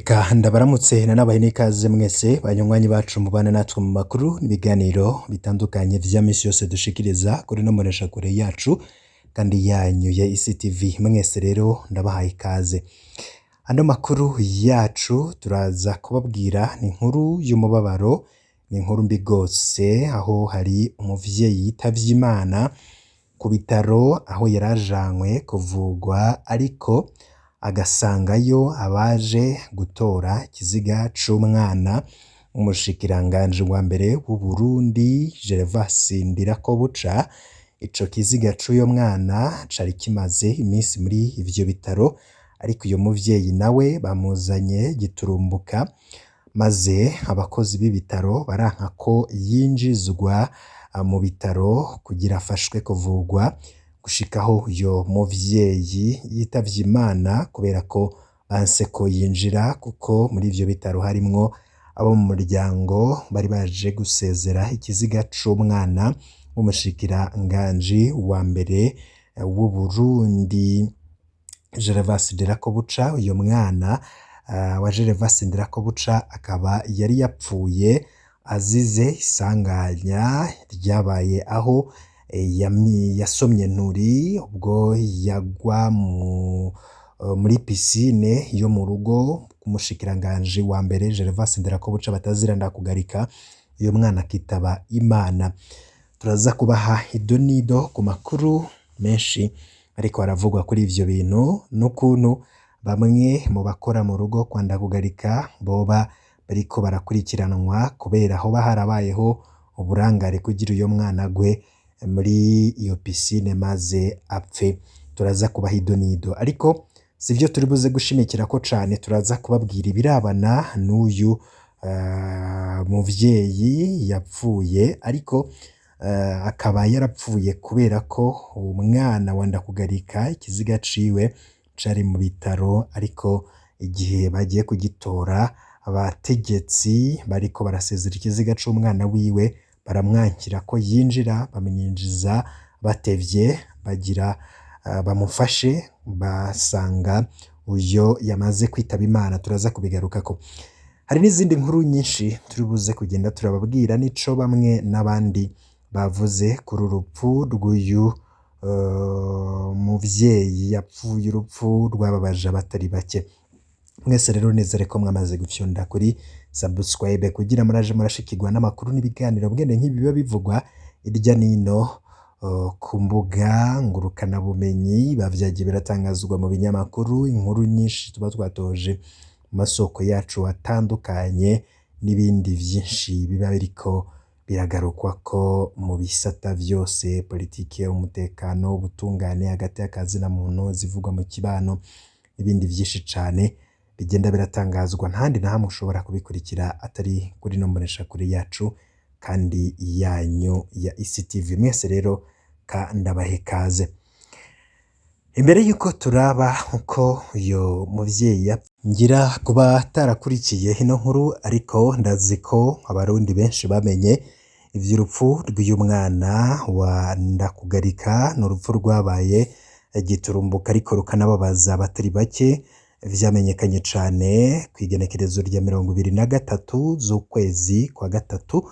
Reka ndabaramutse nanabahe n'ikaze mwese banywanyi bacu mubana natwe mu makuru n'ibiganiro bitandukanye vya misi yose dushikiriza kuri no mboneshakure yacu kandi yanyu ya ICTV. Mwese rero ndabahaye ikaze. Ano makuru yacu turaza kubabwira ni inkuru y'umubabaro, ni inkuru mbi gose, aho hari umuvyeyi yitavye Imana ku bitaro aho yarajanywe kuvugwa, ariko agasangayo abaje gutora ikiziga c'umwana w'umushikiranganji wa mbere w'Uburundi Gervas Ndirakobuca. Ico kiziga c'uyo mwana cari kimaze iminsi muri ivyo bitaro, ariko uyo muvyeyi nawe bamuzanye giturumbuka, maze abakozi b'ibitaro baranka ko yinjizwa mu bitaro kugira afashwe kuvugwa, gushikaho uyo muvyeyi yitavye Imana kubera ko banse ko yinjira, kuko muri ivyo bitaro harimwo abo mu muryango bari baje gusezera ikiziga c'umwana w'umushikiranganji wa mbere w'Uburundi Gervas Ndirakobuca. Uyo mwana wa Gervas Ndirakobuca akaba yari yapfuye azize isanganya ryabaye aho yasomye nturi ubwo yagwa muri piscine yo mu rugo k'umushikiranganji wa mbere Gervas Ndirakobuca batazira Ndakugarika, uyo mwana akitaba Imana. Turaza kubaha idonido ku makuru menshi ariko aravugwa kuri ivyo bintu, n'ukuntu bamwe mu bakora mu rugo kwa Ndakugarika boba bariko barakurikiranwa kubera hoba harabayeho uburangare kugira uyo mwana agwe muri iyo piscine maze apfe. Turaza kubaha idonido, ariko sivyo turi buze gushimikirako cane. Turaza kubabwira ibirabana n'uyu muvyeyi yapfuye, ariko akaba yarapfuye kubera ko umwana wa Ndakugarika ikiziga ciwe cari mu bitaro, ariko igihe bagiye kugitora abategetsi bariko barasezera ikiziga c'umwana wiwe baramwankira ko yinjira, bamwinjiza batevye, bagira bamufashe basanga uyo yamaze kwitaba Imana. Turaza kubigarukako. Hari n'izindi nkuru nyinshi turi buze kugenda turababwira, n'ico bamwe n'abandi bavuze kuri urupfu rw'uyu muvyeyi yapfuye urupfu rwababaje abatari bake. Mwese rero nizere ko mwamaze gufyonda kuri subscribe kugira muraje murashikirwa n'amakuru n'ibiganiro bwene nk'ibi biba bivugwa irya nino ku mbuga ngurukanabumenyi, biba vyagiye biratangazwa mu binyamakuru, inkuru nyinshi tuba twatoje mu masoko yacu atandukanye, n'ibindi vyinshi biba biriko biragarukwako mu bisata vyose: politike, umutekano, ubutungane, hagati y'akazina muntu, zivugwa mu kibano, n'ibindi vyinshi cane bigenda biratangazwa. Ntahandi na hamwe ushobora kubikurikira atari kuri ino mboneshakure yacu kandi yanyu ya ICTV. Mwese rero ka ndabahe ikaze. Imbere yuko turaba uko uyo muvyeyi, ngira kuba tarakurikiye ino nkuru, ariko ndazi ko abarundi benshi bamenye ivy'urupfu rw'uyu mwana wa Ndakugarika. Ni urupfu rwabaye giturumbuka ariko rukanababaza abatari bake. Vyamenyekanye cane kw'igenekerezo rya 23 z'ukwezi kwa gatatu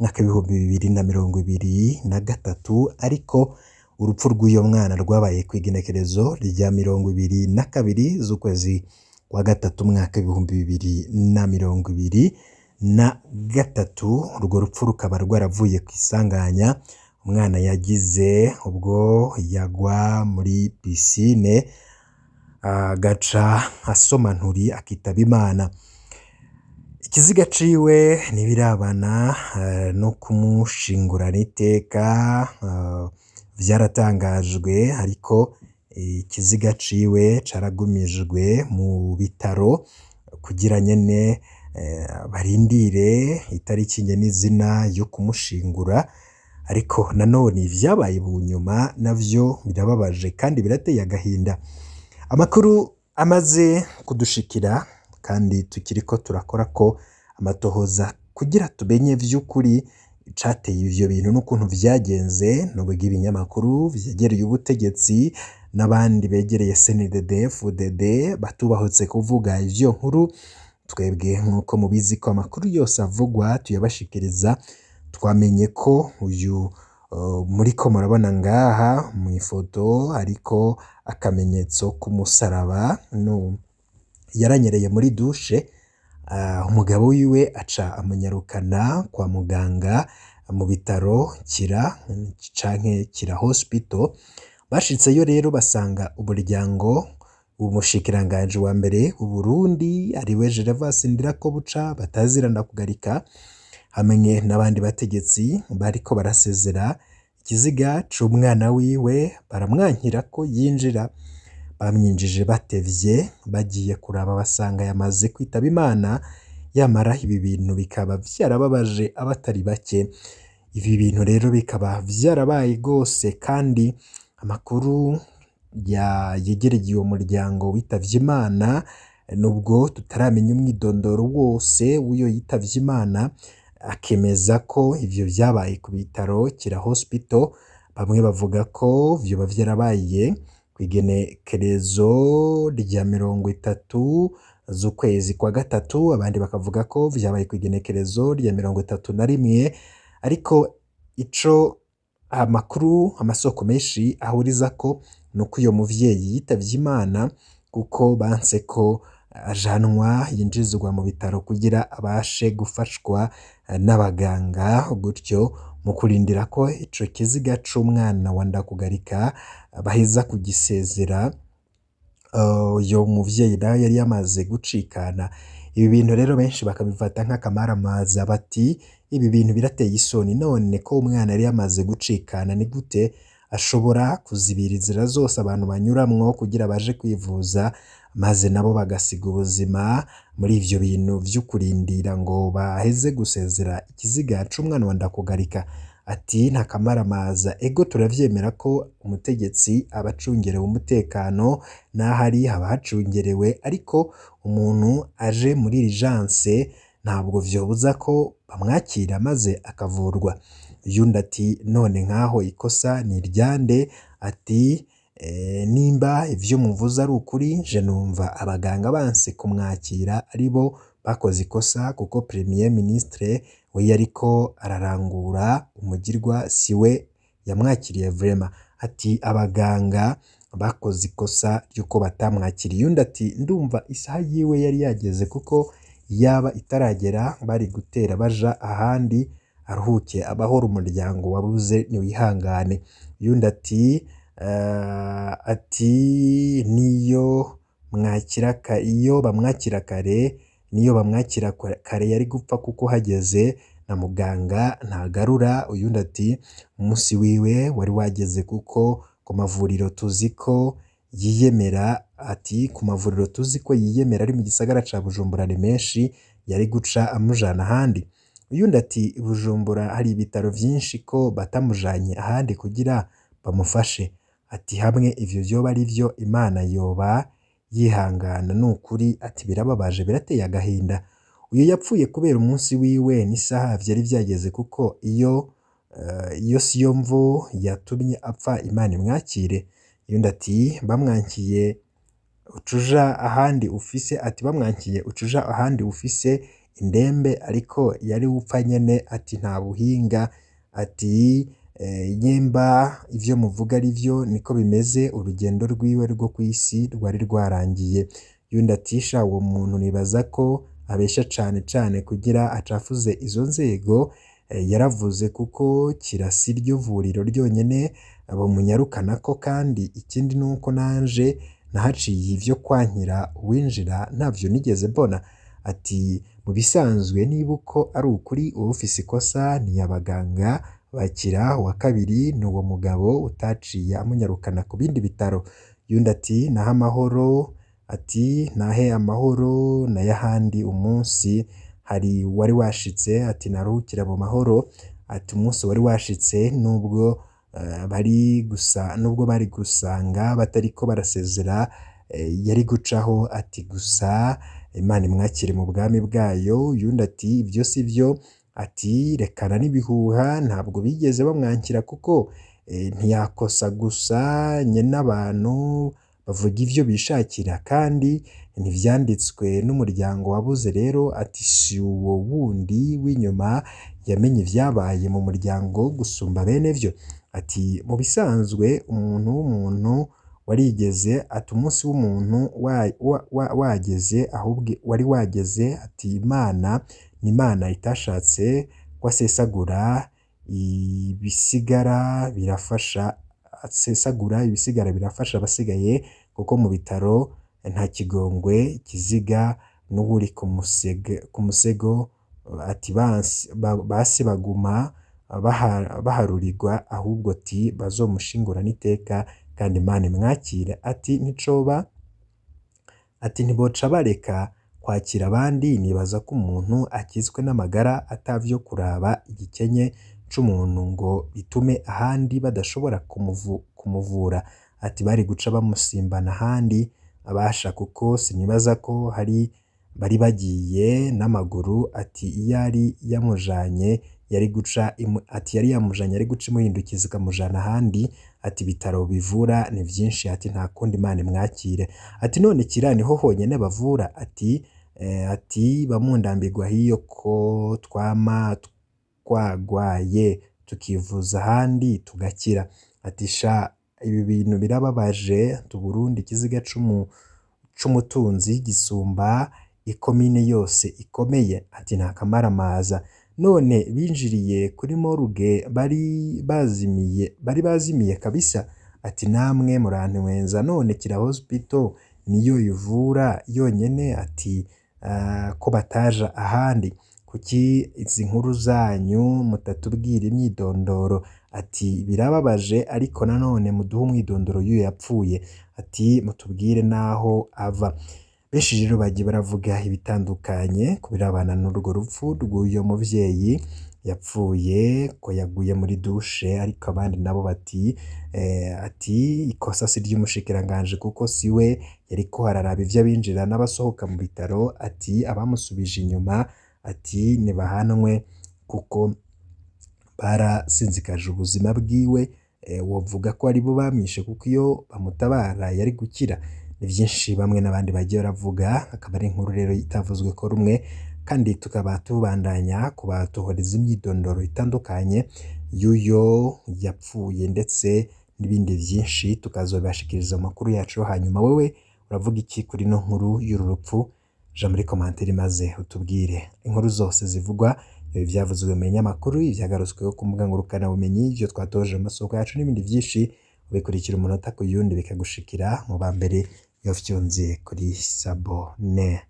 mwaka w'2023, ariko urupfu rw'uyo mwana rwabaye kw'igenekerezo rya 22 z'ukwezi kwa gatatu mwaka w'2023. Urwo rupfu rukaba rwaravuye kw'isanganya umwana yagize ubwo yagwa muri piscine agaca asoma nturi akitaba Imana. Ikiziga ciwe ntibirabana no kumushingurana iteka vyaratangajwe, ariko ikiziga ciwe caragumijwe mu bitaro kugira nyene barindire itariki nyen'izina yo kumushingura. Ariko nanone ivyabaye bunyuma navyo birababaje kandi birateye agahinda. Amakuru amaze kudushikira kandi tukiriko turakora ko amatohoza kugira tumenye vy'ukuri icateye ivyo bintu n'ukuntu vyagenze, nubwo ibinyamakuru vyegereye ubutegetsi n'abandi begereye CNDD FDD batubahutse kuvuga ivyo nkuru. Twebwe nk'uko mubizi ko amakuru yose avugwa tuyabashikiriza, twamenye ko uyu muriko murabona ngaha mw'ifoto hariko akamenyetso k'umusaraba, yaranyereye muri dushe, umugabo wiwe aca amunyarukana kwa muganga mu bitaro Kira canke Kira Hospital. Bashitseyo rero basanga umuryango w'umushikiranganji wa mbere w'Uburundi ariwe Gervas Ndirakobuca batazira Ndakugarika, hamwe n'abandi bategetsi bariko barasezera ikiziga c'umwana wiwe, baramwankira ko yinjira. Bamwinjije batevye, bagiye kuraba basanga yamaze kwitaba Imana. Yamara ibi bintu bikaba vyarababaje abatari bake. Ibi bintu rero bikaba vyarabaye rwose, kandi amakuru yegereye uwo muryango witavye Imana, nubwo tutaramenya umwidondoro wose w'uyo yitavye Imana, akemeza ko ivyo vyabaye ku bitaro Kira Hospital. Bamwe bavuga ko vyoba vyarabaye kw'igenekerezo rya 30 z'ukwezi kwa gatatu, abandi bakavuga ko vyabaye kw'igenekerezo rya 31. Ariko ico amakuru amasoko menshi ahurizako nuko uyo muvyeyi yitavye Imana kuko banse ko ajanwa yinjizwa mu bitaro kugira abashe gufashwa n'abaganga, gutyo mu kurindira ko ico kiziga c'umwana wa Ndakugarika baheza kugisezera, uyo muvyeyi nawe yari yamaze gucikana. Ibi bintu rero benshi bakabifata nk'akamaramaza, bati ibi bintu birateye isoni, none ko umwana yari yamaze gucikana ni gute ashobora kuzibira inzira zose abantu banyuramwo kugira baje kwivuza, maze nabo bagasiga ubuzima muri ivyo bintu vyo kurindira ngo baheze gusezera ikiziga c'umwana wa Ndakugarika. Ati nta kamaramaza, ego turavyemera ko umutegetsi aba acungerewe umutekano, n'ahari haba hacungerewe, ariko umuntu aje muri urgence ntabwo vyobuza ko bamwakira maze akavurwa. Uyundi ati none nkaho ikosa ni iryande? Ati nimba ivyo muvuze ari ukuri, je numva abaganga banse kumwakira aribo bakoze ikosa, kuko premier ministre we yariko ararangura umugirwa siwe yamwakiriye vraiment. Ati abaganga bakoze ikosa ry'uko batamwakiriye. Uyundi ati ndumva isaha yiwe yari yageze, kuko yaba itaragera bari gutera baja ahandi, aruhuke abahora umuryango wabuze niwihangane. Uyundi ati ati niyo mwakira iyo bamwakira kare, niyo bamwakira kare yari gupfa kuko hageze na muganga ntagarura. Uyundi ati umunsi wiwe wari wageze kuko ku mavuriro tuzi ko yiyemera, ati ku mavuriro tuzi ko yiyemera ari mu gisagara ca Bujumbura ni menshi, yari guca amujana ahandi. Uyundi ati Bujumbura hari ibitaro vyinshi ko batamujanye ahandi kugira bamufashe. Ati hamwe ivyo vyoba ari vyo, Imana yoba yihangana nukuri. Ati birababaje, birateye agahinda. Uyu yapfuye kubera umunsi wiwe n'isaha vyari vyageze, kuko iyo siyo mvo yatumye apfa, Imana imwakire. Uyundi ati bamwankiye ucuja ahandi ufise, ati bamwankiye ucuja ahandi ufise indembe, ariko yari gupfa nyene. Ati nta buhinga, ati nyemba ivyo muvuga ari vyo niko bimeze, urugendo rwiwe rwo kw'isi rwari rwarangiye. Uyundi ati sha uwo muntu nibaza ko abesha cane cane kugira acafuze izo nzego, yaravuze kuko Kira si ryo vuriro ryonyene bomunyarukanako, kandi ikindi nuko nanje nahaciye ivyo kwankira uwinjira ntavyo nigeze mbona. Ati mu bisanzwe niba uko ari ukuri, uwufise ikosa ni abaganga bakira, uwa kabiri ni uwo mugabo utaciye amunyarukana ku bindi bitaro. Uyundi ati nahe amahoro, ati nahe amahoro nayahandi umunsi hari wari washitse, ati naruhukira mu mahoro, ati umunsi wari washitse nubwo bari gusa nubwo bari gusanga batariko barasezera, yari gucaho, ati gusa Imana imwakire mu bwami bwayo. Uyundi ati ivyo si vyo, ati rekana n'ibihuha, ntabwo bigeze bamwakira kuko ntiyakosa, gusa nyene abantu Bavuga ivyo bishakira kandi ntivyanditswe n'umuryango wabuze. Rero ati si uwo wundi w'inyuma yamenye ivyabaye mu muryango gusumba bene vyo. Ati mu bisanzwe umuntu w'umuntu warigeze, ati umunsi w'umuntu wageze, ahubwo wari wageze. Ati Imana ni Imana itashatse ko asesagura ibisigara birafasha, asesagura ibisigara birafasha abasigaye, kuko mu bitaro nta kigongwe kiziga n'uwuri ku musego. Ati basi baguma baharurirwa, ahubwo ati bazomushingurane iteka kandi Imana imwakire. Ati nticoba, ati ntiboca bareka kwakira abandi. Nibaza ko umuntu akizwe n'amagara atavyo kuraba igikenye c'umuntu ngo bitume ahandi badashobora kumuvura. Ati bari guca bamusimbana ahandi abasha, kuko sinibaza ko hari bari bagiye n'amaguru. Ati iyo yari yamujanye yari guca, ati yari yamujanye yari guca imuhindukiza ikamujana ahandi. Ati ibitaro bivura ni vyinshi, ati nta kundi, Imana imwakire. Ati none Kira niho honyene bavura? Ati ati bamundambirwa hiyo ko twama twagwaye tukivuza ahandi tugakira. Ati sha ibi bintu birababaje, Burundi ikiziga c'umutunzi gisumba ikomine yose ikomeye. Ati nta kamaramaza. None binjiriye kuri morgue bari bazimiye kabisa. Ati namwe murantwenza, none Kira Hospital niyo ivura yonyene? Ati ko bataja ahandi? Kuki izi nkuru zanyu mutatubwira imyidondoro? Ati birababaje, ariko nanone muduhe umwidondoro y'uyu yapfuye, ati mutubwire naho ava. Benshi rero bagiye baravuga ibitandukanye ku birabana n'urwo rupfu rw'uyo muvyeyi yapfuye ko yaguye muri douche, ariko abandi nabo bati ati ikosa si ry'umushikiranganji kuko siwe yariko araraba ivyo abinjira n'abasohoka mu bitaro. Ati abamusubije inyuma, ati nibahanwe kuko barasinzikaje ubuzima bwiwe. Wovuga ko aribo bamwishe kuko iyo bamutabara yari gukira. Ni vyinshi bamwe n'abandi bagiye baravuga, akaba ari inkuru rero itavuzwe ko rumwe, kandi tukaba tubandanya kubatohoreza imyidondoro itandukanye y'uyo yapfuye ndetse n'ibindi vyinshi, tukazobibashikiriza amakuru yacu. Hanyuma wewe uravuga iki kuri ino nkuru y'uru rupfu? Ja muri commentaire maze utubwire inkuru zose zivugwa, ivyavuzwe mu binyamakuru, ivyagarutsweho ku mbuga ngurukanabumenyi, ivyo twatoje mu masoko yacu n'ibindi vyinshi, ubikurikira umunota ku yundi bikagushikira mu ba mbere iyo ufyonze kuri s'abonner.